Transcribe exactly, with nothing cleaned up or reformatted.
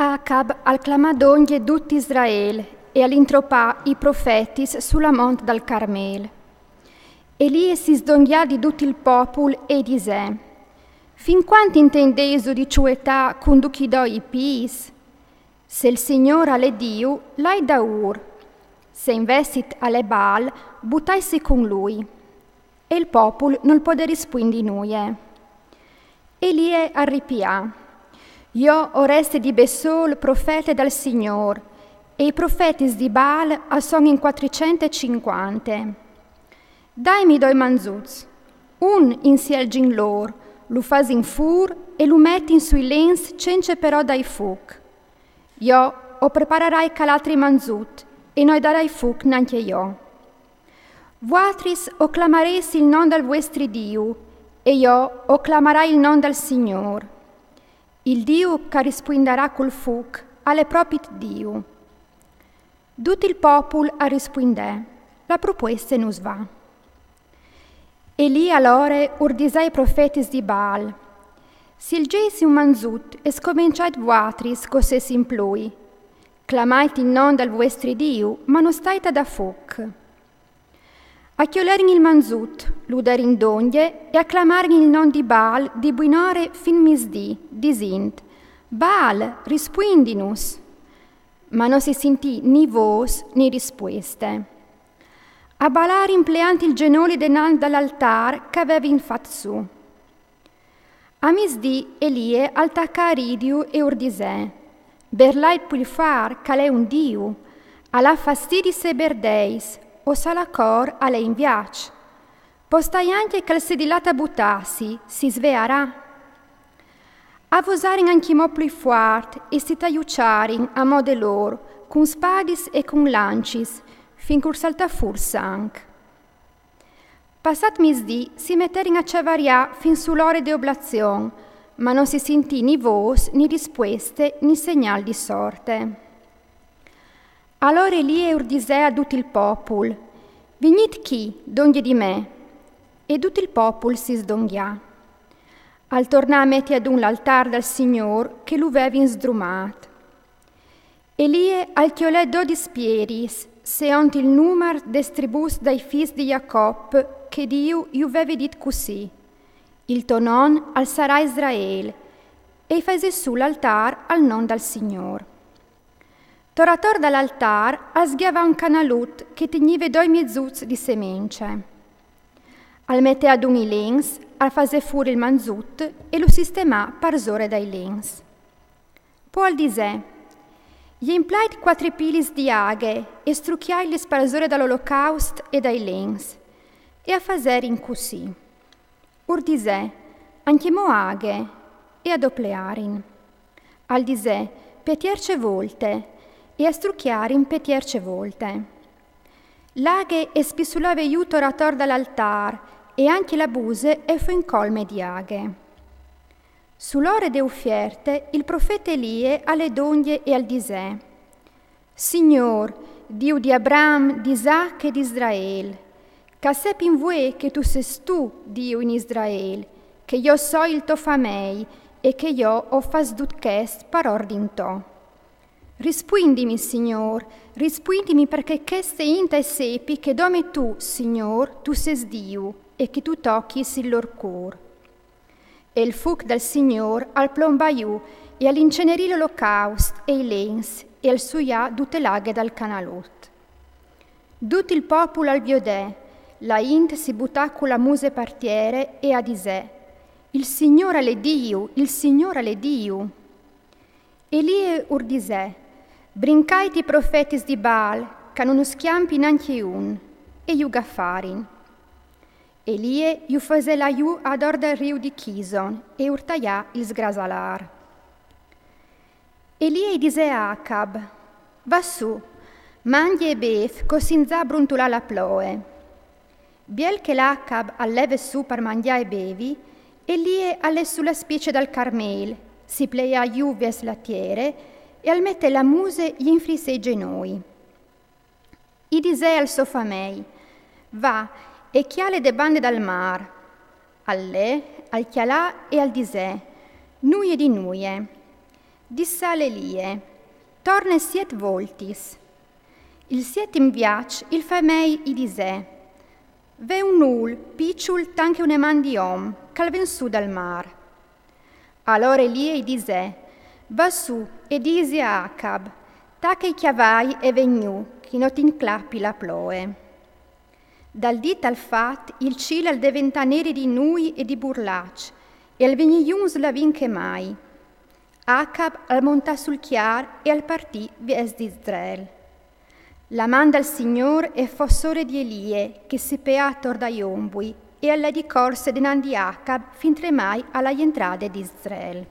Acab al clamà dongje dut Israel e al intropà i profetis su la mont dal Carmel. Elie si sdongjà di dut il popul e i disè: Fin cuant intendêso di çuetâ cun ducj i doi i pîts? Se il Signôr al è Diu, lait daûr. Se invezit al è Baal, butaitsi cun lui. E il popul nol podè rispuindi nuie. Elie al ripià: Jo o reste di bessôl profete dal Signôr, e i profetis di Baal a son in cuatricent e cincuante. Daimi doi manzuts, un insielgj in lôr, lu fasin fûr e lu metin sui lens cence però dâi fûc. Jo o prepararai chel altri manzut e no i darai fûc nancje jo. Vuatris o clamarês il non dal vuestri Diu, e jo o clamarai il non dal Signôr. Il Diu ch'al rispuindarà cul fûc al è propit Diu. Dut il popul al rispuindè: La prupueste nus va. Elie alore ur disè ai profetis di Baal: Sielgêtsi un manzut e scomençait vuatris, co sês in plui. Clamait il non dal vuestri Diu, ma no stait a dâ fûc. A cjolerin il manzut, lu derin dongje e a clamarin il non di Baal di buinore fin misdì, disint: Baal, rispuindinus! Ma no si sintì ni vôs ni rispueste. A balarin pleant il zenoli denant dal altâr ch'a vevin fat sù. A misdì Elie al tacà a ridiu e ur disè: Berlait plui fuart, ch'al è un Diu, al à fastidis e berdeis, o sa la cor al è in viaç. Pò stâi ancje ch'al sedi lât a butâsi, si svearà. A vosarin ancjemò plui fuart e si taiuçarin a mode lôr, cun spadis e cun lancis, fin ch'ur saltà fûr sanc. Passât misdì si meterin a cjavariâ fin su l'ore de oblazion, ma no si sintì ni vôs ni rispueste ni segnâl di sorte. Alore Elie ur disè a dut il popul: Vignît chi, dongje di me. E dut il popul si sdongjà. Al tornà a meti adun l'altâr dal Signôr che lu vevin sdrumât. Elie al cjolè dodis pieris, seont il numar des tribûs dai fîs di Jacop, che Diu ju veve dit cussì: Il to non al sarà Israel, e i fasè sù l'altâr al non dal Signôr. Tor ator dal altâr al sgjavà un canalut che tignive doi miezuts di semence. Al metè adun i lens, al fasè fûr il manzut e lu sistemà parsore dai lens. Po al disè: Jemplait cuatri pilis di aghe e strucjaitlis parsore dal olocaust e dai lens. E a faserin cussì. Ur disè: Ancjemò aghe. E a doplearin. Al disè: Pe tierce volte. E a strucjarin pe tierce volte. L'aghe e spissulave jù tor ator dal altâr, e ancje la buse e fo incolme di aghe. Su l'ore de ufierte, il profete Elie al è dongje e al disè: Signôr, Diu di Abraam, di Isaac e di Israel, ch'a sepin vuê che tu sês tu Diu in Israel, che jo soi il to famei e che jo o fâs dut chest par ordin to. Rispuindimi, Signôr, rispuindimi, parcè cheste int e sepi che dome tu, Signôr, tu sês Diu e che tu tochis il lôr cûr. E il fûc dal Signôr al plombà jù e al incenerì l'olocaust e i lens e al suià dute l'aghe dal canalut. Dut il popul al viodè, la int si butà cu la muse par tiere e a disè: Il Signôr al è Diu, il Signôr al è Diu. Elie ur disè: Brincait i profetis di Baal, ch'a no nus cjampi nancje un. E ju gafarin. Elie ju fasè lâ jù ador dal riu di Chison e ur taià il sgrasalâr. Elie i disè a Acab: Va sù, mangje e bêf, ch'o sint za a bruntulâ la ploie. Biel che l'Acab al leve sù par mangjâ e bevi, Elie al lè sù la spice dal Carmel, si pleià jù viers la tiere e al metè la muse jenfri i sei zenoi. I disè al so famei: Va e cjale de bande dal mâr. Al lè, al cjalà e al disè: Nuie di nuie. Dissal Elie: «Torne siet voltis.» Il sietim viaç il femei i disè: «Ve un nûl, piçul tant che une man di om, ch'al ven sù dal mâr.» Alore Elie i disè: «Va sù e disi a Acab: Tache i cjavai e ven gnù, che no ti inclapi la ploe.» Dal dît al fat, il cîl al deventà neri di nûi e di burlaç, e al vegnì junz là vin che mai. Acab al montà sul cjar e al partì viers d'Israel. La man dal Signôr e fo sore di Elie, che si peà ator dai ombui, e al lè di corse denant di Acab fintremai a la jentrade d'Israel.